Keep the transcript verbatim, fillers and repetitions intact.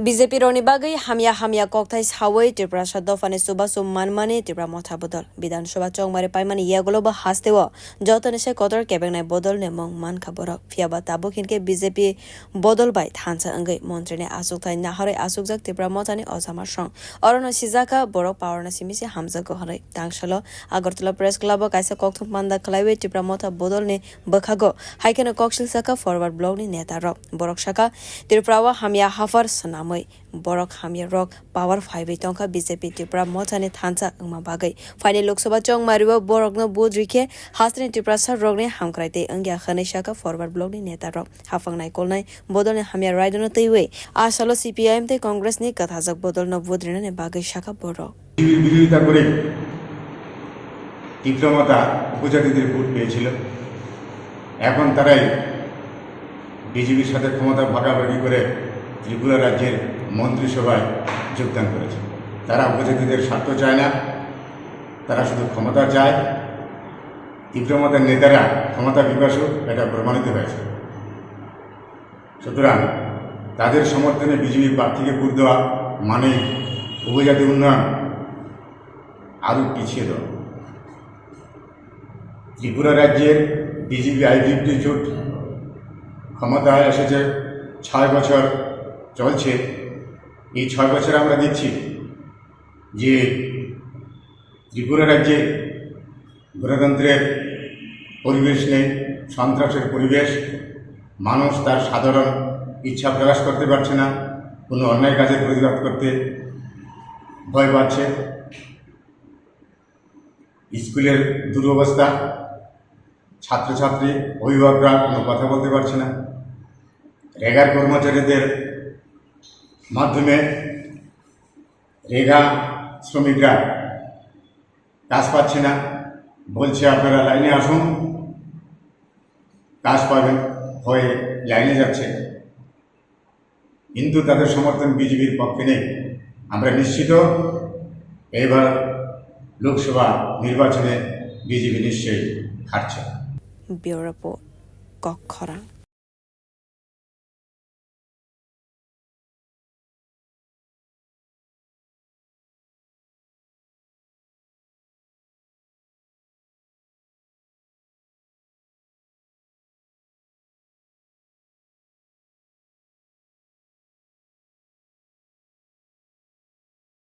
B J P rokni bagwi hamya hamya kokthai sawi Tiprasa dophani chubachu manmani Tipra Motha bodol. Bidhan Sabha chongmari paimani yagulo bo hasteo jotoni se kotor kebengnai bodolni mung mankha borok. Phiyaba tabuk hinkhe B J P bodol bai thansa wngwi montrini achukthai naharwi achukjak Tipra Mothani Ojama Song. Orono sijakha borok power no simi se hamjakgo hwnwi. Tangsalo Agartala Press Club o kaisa kokthum panda khlaiwi Tipra Motha bodolni bwkhago hai kheno koksil sakha Forward Block ni neta rok. Borok sakha, Tripura o hamya haphar swnamwi borok hamya rok power phaiwi tongkha B J P Tipra Mothani thansa wngma bagwi. Phaini Lok Sabha chongmario borokno vote rikhe hasteni Tiprasa rokni hamkrai tei wngya hwnwi sakha Forward Block ni neta rok. Haphang naikolnai bodolni hamya raidono twiwi asalo C P I M tei Congress ni kwthajak bodolno vote rinani bagwi sakha borok. বিরোধিতা করে তীব্রমতা উপজাতিদের ভোট পেয়েছিল। এখন তারাই বিজেপির সাথে ক্ষমতা ভাগাভাগি করে ত্রিপুরা রাজ্যের মন্ত্রিসভায় যোগদান করেছে। তারা উপজাতিদের স্বার্থ চায় না, তারা শুধু ক্ষমতা চায়। তীব্রমতার নেতারা ক্ষমতা পিপাসু, এটা প্রমাণিত হয়েছে। সুতরাং তাদের সমর্থনে বিজেপি প্রার্থীকে ভোট দেওয়া মানে উপজাতি উন্নয়ন আরও পিছিয়ে দেওয়া। ত্রিপুরা রাজ্যের বিজেপি আইপিএফটি জোট ক্ষমতায় এসেছে, ছয় বছর চলছে। এই ছয় বছরে আমরা দেখছি যে ত্রিপুরা রাজ্যে গণতন্ত্রের পরিবেশ নেই, সন্ত্রাসের পরিবেশ। মানুষ তার সাধারণ ইচ্ছা প্রকাশ করতে পারছে না, কোনো অন্যায় কাজের প্রতিবাদ করতে ভয় পাচ্ছে। স্কুলের দুরবস্থা, ছাত্রছাত্রী, অভিভাবকরা কোনো কথা বলতে পারছে না। রেগার কর্মচারীদের মাধ্যমে রেগা শ্রমিকরা কাজ পাচ্ছে না, বলছে, "আপনারা লাইনে আসুন, কাজ পাবেন", হয়ে লাইনে যাচ্ছে, কিন্তু তাদের সমর্থন বিজেপির পক্ষে নেই। আমরা নিশ্চিত এবার লোকসভা নির্বাচনে বিজেপি নিশ্চয়ই হারছে। Bureau Report, Kokkhorang.